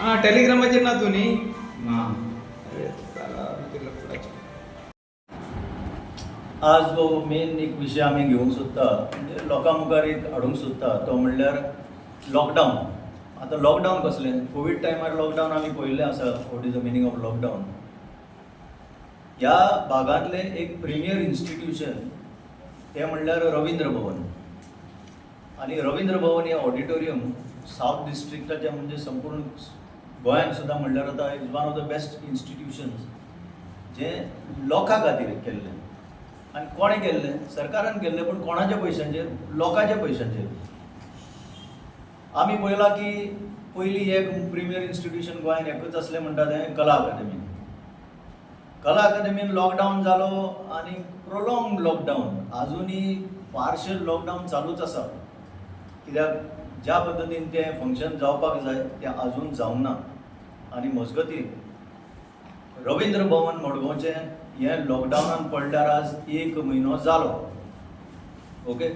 हा, टेलिग्रामाचेर ना तूं न्ही? ना. अरे साला, ते लफडाचे. आज जो मेन एक विशय आमी घेवंक सोदता, म्हणजे लोकां मुखार एक हाडूंक सोदता, तो म्हणल्यार लॉकडावन. आतां लॉकडावन कसलें? कोवीड टायमार लॉकडावन आमी पळयल्लें आसा, what is the meaning of lockdown. ह्या भागांतलें एक प्रिमियर इन्स्टिट्यूशन तें म्हणल्यार रवींद्र भवन. आनी रवींद्र भवन हें ऑडिटोरियम सावथ डिस्ट्रिक्टाचें, म्हणजे संपूर्ण गोंयांत सुद्दां म्हणल्यार आतां is one of the best institutions जें लोकां खातीर केल्लें. आनी कोणें केल्लें? सरकारान केल्लें, पूण कोणाच्या पयशांचेर? लोकांच्या पयशांचेर. आमी पळयलां की पयलीं एक प्रिमियर इन्स्टिट्यूशन गोंयांत एकूच आसलें म्हणटा तें कला अकादमी. कला अकादमीन लॉकडावन जालो आनी प्रोलोंग लॉकडावन, आजुनूय पार्शल लॉकडावन चालूच आसा, कित्याक ज्या पद्दतीन तें फंक्शन जावपाक जाय तें आजून जावंक ना. आनी मजगतीं रवींद्र भवन मडगांवचें हें लॉकडावनान पडल्यार आज एक म्हयनो जालो. ओके,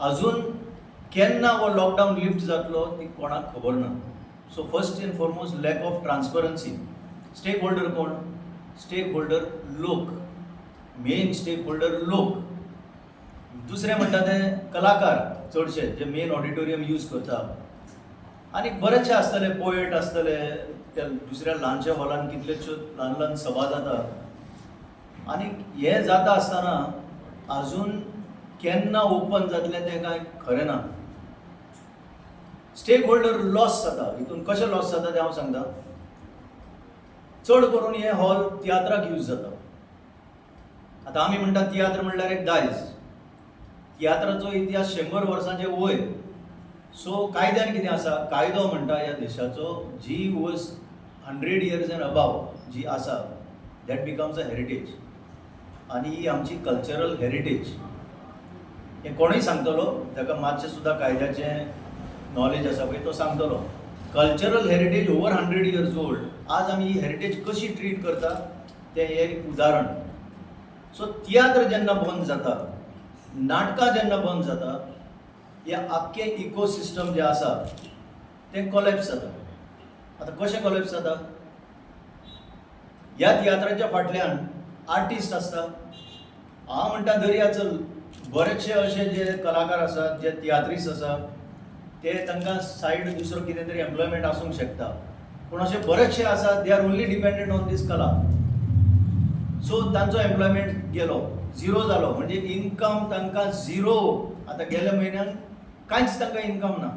अजून केन्ना हो लॉकडावन लिफ्ट जातलो ती कोणाक खबर ना. So first and foremost, lack of transparency. Stake holder कोण? स्टेक होल्डर लोक, मेन स्टेक होल्डर लोक. दुसरें म्हणटा ते कलाकार चडशे जे मेन ऑडिटोरियम यूज करता. आनी बरेचशे आसतले, पोएट आसतले, त्या दुसऱ्या ल्हानशा हॉलान कितल्योश्यो ल्हान ल्हान सभा जाता. आनी हें जाता आसतना अजून केन्ना ओपन जातलें तें कांय खरें ना. स्टेक होल्डर लॉस जाता. हितून कशें लॉस जाता तें हांव सांगता. चड करून हें हॉल तियात्राक यूज जाता. आतां आमी म्हणटा तियात्र म्हणल्यार एक दायज. तियात्राचो इतिहास 100 वर्सांचे वयर. सो कायद्यान कितें आसा? कायदो म्हणटा ह्या देशाचो, जी वस्त 100 इयर्स एंड अबाव जी आसा, that becomes a heritage. आनी ही आमची कल्चरल हेरिटेज हें कोणूय सांगतलो, ताका मातशें सुद्दां कायद्याचें नॉलेज आसा पळय, तो सांगतलो. Cultural heritage over 100 years old, आज आमी ही हेरिटेज कशी ट्रीट करता तें हें एक उदाहरण. सो तियात्र जेन्ना बंद जाता, नाटकां जेन्ना बंद जाता, हे आख्खें इकोसिस्टम जें आसा तें कोलॅप्स जाता. आतां कशें कोलॅप्स जाता? ह्या तियात्राच्या फाटल्यान आर्टिस्ट आसता. हांव म्हणटा दर्या चल, बरेचशे अशे जे कलाकार आसात, जे तियात्रिस्ट आसात, ते तांकां सायड दुसरो कितें तरी एम्प्लॉयमेंट आसूंक शकता, पूण अशे बरेचशे आसात, they are only dependent on this कला. सो तांचो एम्प्लॉयमेंट गेलो, झिरो जालो, म्हणजे इनकम तांकां झिरो. आतां गेल्या म्हयन्यान कांयच तांकां इनकम ना.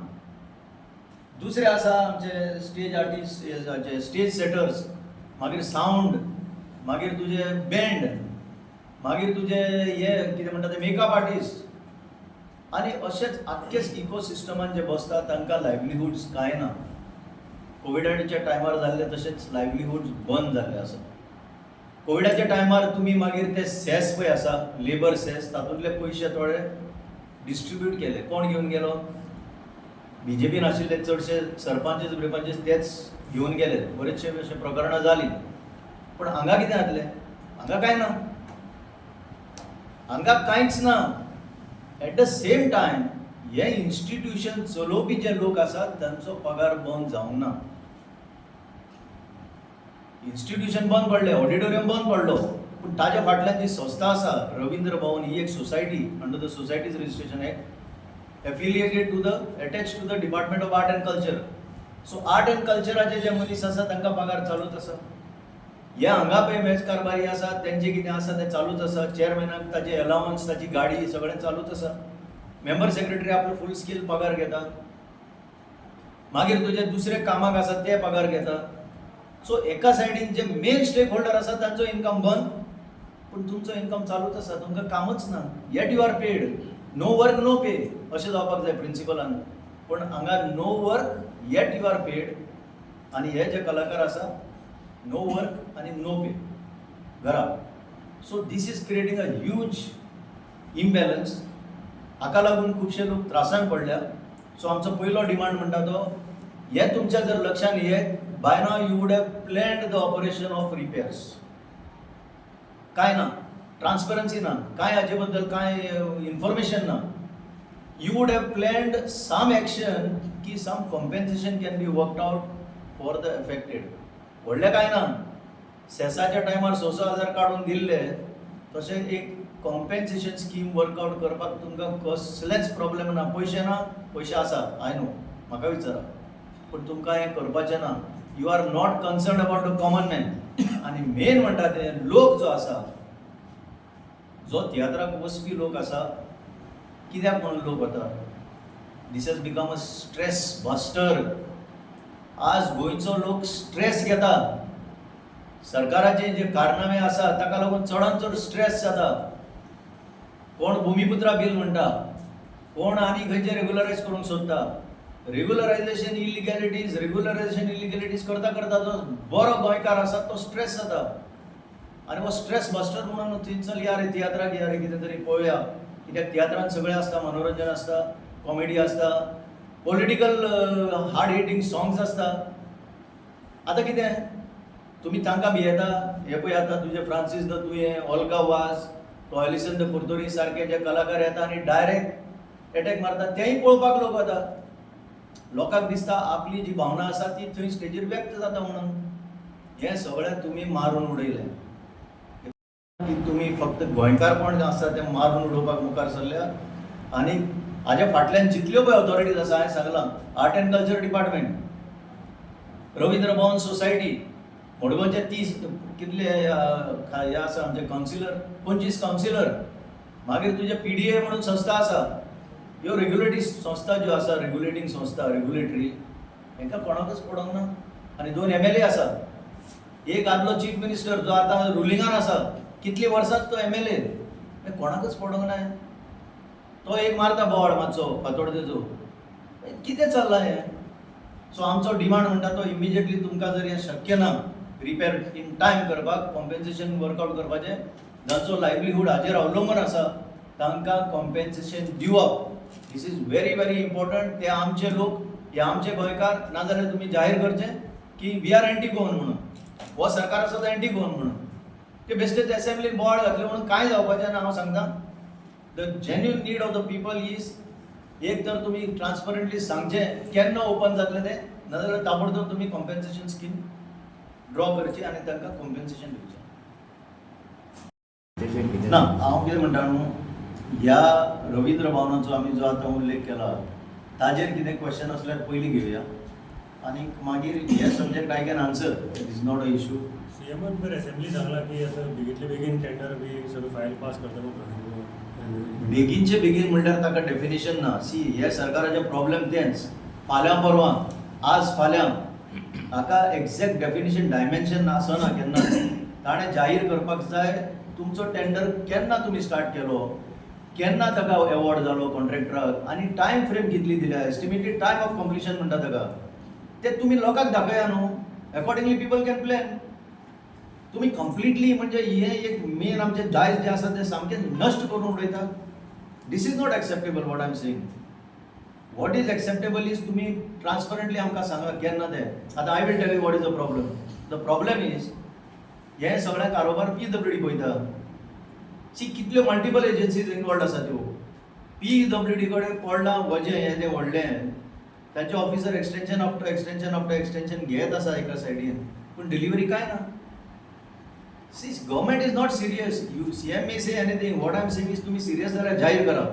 दुसरे आसा आमचे स्टेज आर्टिस्ट, जे स्टेज सेटर्स, मागीर सावंड, मागीर तुजे बँड, मागीर तुजे हे कितें म्हणटा ते मेकअप आर्टिस्ट. आनी अशेंच आख्खेच इकोसिस्टमान जे बसता तांकां लायवलीहुड्स कांय ना. कोविडाच्या टायमार जाल्ले तशेंच लायवलीहुड्स बंद जाल्ले आसा. कोविडाच्या टायमार तुमी मागीर ते सेस पळय आसा, लेबर सेस, तातूंतले पयशे थोडे डिस्ट्रिब्यूट केले. कोण घेवन गेलो? बीजेपीन आशिल्ले चडशे सरपंचेस बिरपंचेस तेच घेवन गेले. बरेचशे अशे प्रकरणां जालीं. पूण हांगा कितें जातलें? हांगा कांय ना, हांगा कांयच ना. एट the same time हे इन्स्टिट्यूशन चलोवपी जे लोक आसात तांचो पगार बंद जावंक ना. इन्स्टिट्यूशन बंद पडलें, ऑडिटोरियम बंद पडलो, पूण ताज्या फाटल्यान जी संस्था आसा, रवींद्र भवन ही एक society under the Societies Registration Act, affiliated to the, attach to the Department of Art and Culture. So art and कल्चराचे जे मनीस आसा तांकां पगार चालूच आसा. हे हांगा पळय मेज कारभारी आसा, तेंचें कितें आसा तें चालूच आसा. चेअरमॅनाक ताजे एलावन्स, ताची गाडी, सगळें चालूच आसा. मेंबर सेक्रेटरी आपलो फूल स्केल पगार घेता. मागीर तुजे दुसरे कामाक आसा ते पगार घेता. सो एका सायडीन जे मेन स्टेक होल्डर आसा तांचो इनकम बंद, पूण तुमचो इनकम चालूच आसा. तुमकां कामच ना, yet you are paid. No work, no pay अशें जावपाक जाय प्रिंसिपलान, पूण हांगा no work, yet you are paid. आनी हे जे कलाकार आसा, नो वर्क आनी नो पे, घरा. So this is creating a huge imbalance. हाका लागून खुबशे लोक त्रासान पडल्या. सो आमचो पयलो डिमांड म्हणटा तो, हे तुमच्या जर लक्षान येत, by now you would have planned the operation of repairs. काय ना, ट्रान्सपरन्सी ना, काय हाजे बद्दल काय इन्फॉर्मेशन ना. You would have planned some action की some compensation can be worked out. for the affected. व्हडलें कांय ना, सेसाच्या टायमार स स हजार काडून दिल्ले तशें एक कॉम्पेन्सेशन स्कीम वर्कआउट करपाक तुमकां कसलेच प्रॉब्लेम ना. पयशे ना, पयशे आसा, I know, म्हाका विचारा, पूण तुमकां हें करपाचें ना. You are not concern about the common man. आनी मेन म्हणटा ते लोक जो आसा, जो तियात्राक वचपी लोक आसा, कित्याक म्हणून लोक वता? This has become a stress buster. आज गोंयचो लोक स्ट्रेस घेता. सरकाराचे जे कारनामे आसा ताका लागून चडान चड स्ट्रेस जाता. कोण भुमिपुत्रा बील म्हणटा, कोण आनी खंयचे रेगुलरायज करूंक सोदता. रेगुलरायझेशन इलिगॅलिटीज, रेगुलरायझेशन इलिगॅलिटीज करता करता जो बरो गोंयकार आसा तो स्ट्रेस जाता आनी हो स्ट्रेस बस्टर म्हणून थंय चल या रे तियात्राक, या रे कितें तरी पळोवया. कित्याक तियात्रान सगळें आसता, मनोरंजन आसता, कॉमेडी आसता, पॉलिटिकल हार्ड हिटींग सॉंग्स आसता. आतां कितें तुमी तांकां भियेता? हे पळय, आतां तुजे फ्रांसीस the तुयें, ओल्गा वाज, तो एलिसन the Curtorim सारके जे कलाकार येता आनी डायरेक्ट एटॅक मारता, तेंय पळोवपाक लोक वता. लोकांक दिसता आपली जी भावना आसा ती थंय स्टेजीर व्यक्त जाता म्हणून. हें सगळें तुमी मारून उडयलें की तुमी फक्त गोंयकारपण आसा तें मारून उडोवपाक मुखार सरल्या. आनी हाज्या फाटल्यान जितल्यो पळय ऑथॉरिटीज आसा, हांवें सांगलां, art and culture department, Ravindra Bhavan society, मडगांवचे 30 कितले हे आसा आमचे कावन्सिलर, 25 कावन्सिलर, मागीर तुजे पीडीए म्हणून संस्था आसा. ह्यो रेग्युलेटरी संस्था ज्यो आसा, रेग्युलेटींग संस्था, रेग्युलेटरी, हांकां कोणाकच पडोंक ना. आनी दोन एमएलए आसा, एक आदलो चीफ मिनिस्टर जो आतां रुलिंगान आसा, कितलीं वर्सांच तो एमएलए, कोणाकच पडोंक ना. तो एक मारता बोवाळ मातसो फातोड्डेचो. कितें चल्लां हें? सो आमचो डिमांड म्हणटा तो इमिजिएटली तुमकां जर हें शक्य ना रिपेर इन टायम करपाक, कॉम्पेन्सेशन वर्कआउट करपाचें, जांचो लायवलीहूड हाजेर अवलंबून आसा तांकां कॉम्पेन्सेशन दिवप, this is very very important. ते आमचे लोक, हे आमचे गोंयकार. नाजाल्यार तुमी जाहीर करचें की we are anti Goan म्हणून, हो सरकार आसा तो एंटी गोवन म्हणून. ते बेश्टेच एसेंब्लीन बोवाळ घातले म्हणून कांय जावपाचें ना. हांव सांगता, the genuine need of the people is एक तर तुमी ट्रान्सपरंटली सांगचें केन्ना ओपन जातलें तें, नाजाल्यार ताबडतोब तुमी कॉम्पेन्सेशन स्कीम ड्रॉ करची आनी तांकां कॉम्पेन्सेशन दिवचें. ना, हांव कितें म्हणटा न्हू, ह्या रवींद्र भवनाचो आमी जो आतां उल्लेख केला ताजेर कितें क्वेश्चन आसल्यार पयलीं घेवया आनी मागीर हे subject I can answer, it is not a issue. सीएमान पर असेंब्ली सांगला की आतां बेगीतले बेगीन टेंडर बी सगळें फायल पास करतलो. बेगीनचे बेगीन म्हणल्यार ताका डेफिनेशन ना. सी, हे सरकाराचे प्रॉब्लेम तेंच, फाल्यां परवां, आज फाल्यां, हाका एक्झॅक्ट डेफिनेशन डायमेन्शन आसना केन्ना. ताणें जाहीर करपाक जाय तुमचो टेंडर केन्ना तुमी स्टार्ट केलो, केन्ना ताका एवॉर्ड जालो कॉन्ट्रॅक्टराक आनी टायम फ्रेम कितली दिल्या, एस्टिमेटेड टायम ऑफ कंप्लिशन म्हणटा ताका. ते तुमी लोकांक दाखया न्हू, accordingly people can plan. तुमी कंप्लिटली म्हणजे हे एक मेन आमचें दायज जें आसा तें सामकें नश्ट करून उडयता. This is not acceptable, what I am saying. What is acceptable is तुमी ट्रान्सपरंटली आमकां सांगा केन्ना तें. आतां I will tell you what is the problem. The problem is हे सगळें कारोबार पीडब्ल्यूडी पळयता. सी, कितल्यो मल्टिपल एजन्सीज इनवॉल्ड आसा त्यो. पीडब्ल्यूडी कडेन पडलां वजें हें तें व्हडलें. तांचे officer extension after extension after extension घेत आसा एका सायडीन, पूण डिलिव्हरी कांय ना. See, government is not serious. You CM may say anything. What I am saying is तुम्ही सिरियस जाल्यार जाहीर करा,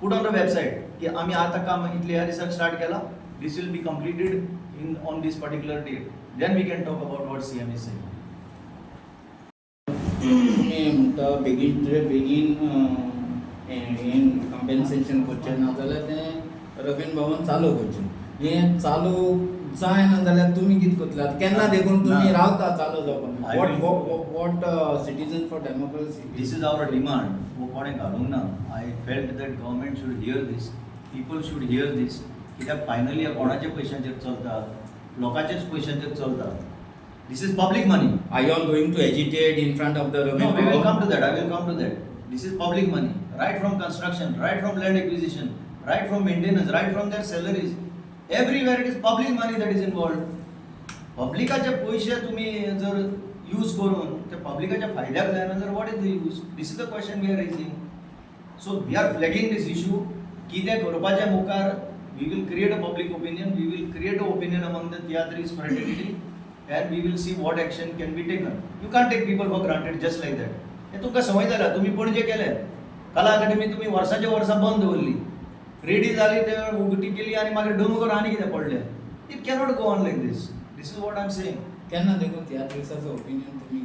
put on the website की आमी आतां काम इतले ह्या दिसाक स्टार्ट केलां, this will be completed in on this particular date, then we can talk about what CM is saying. तुमी म्हणटा बेगीन बेगीन हें कंपेन्सेशन करचें ना जाल्यार तें रवींद्र भवन चालू करचें. हें चालू जायना जाल्यार तुमी कितें करतले आतां? केन्ना देखून तुमी ना. रावता चालू जावपाक? I what will- what Citizen for Democracy This is our demand. वो कोणें घालूंक ना. I felt that government should hear this, people should hear this. कित्याक फायनली कोणाच्या पयशांचेर चलता? लोकांच्याच पयशांचेर चलता. This is public money. Are you all going to agitate in front of the No, Ravindra we will Bhavan? Come to that. I will come to that. This is public money, right from construction, right from land acquisition, right from maintenance, right from their salaries. Everywhere it is public money that is involved. पब्लिकाचे पयशे तुम्ही जर use करून ते पब्लिकाच्या फायद्याक जायना जर, what is the use? This is the question we are raising. So we are flagging this issue. कितें करपाचें मुखार We will create a public opinion, we will create a opinion among the tiatrist fraternity and we will see what action can be taken. You can't take people for granted just like that. हें तुमकां संवय जाल्या. तुमी पणजे केले कला अकादमी, तुमी वर्साच्या वर्सां बंद दवरली, रेडी जाली ते उगटी केली आनी मागीर डोंगर आनी कितें पडलें. It cannot go on like this. This is what I am saying. केन्ना देखून तियात्रिसाचो ओपिनियन तुमी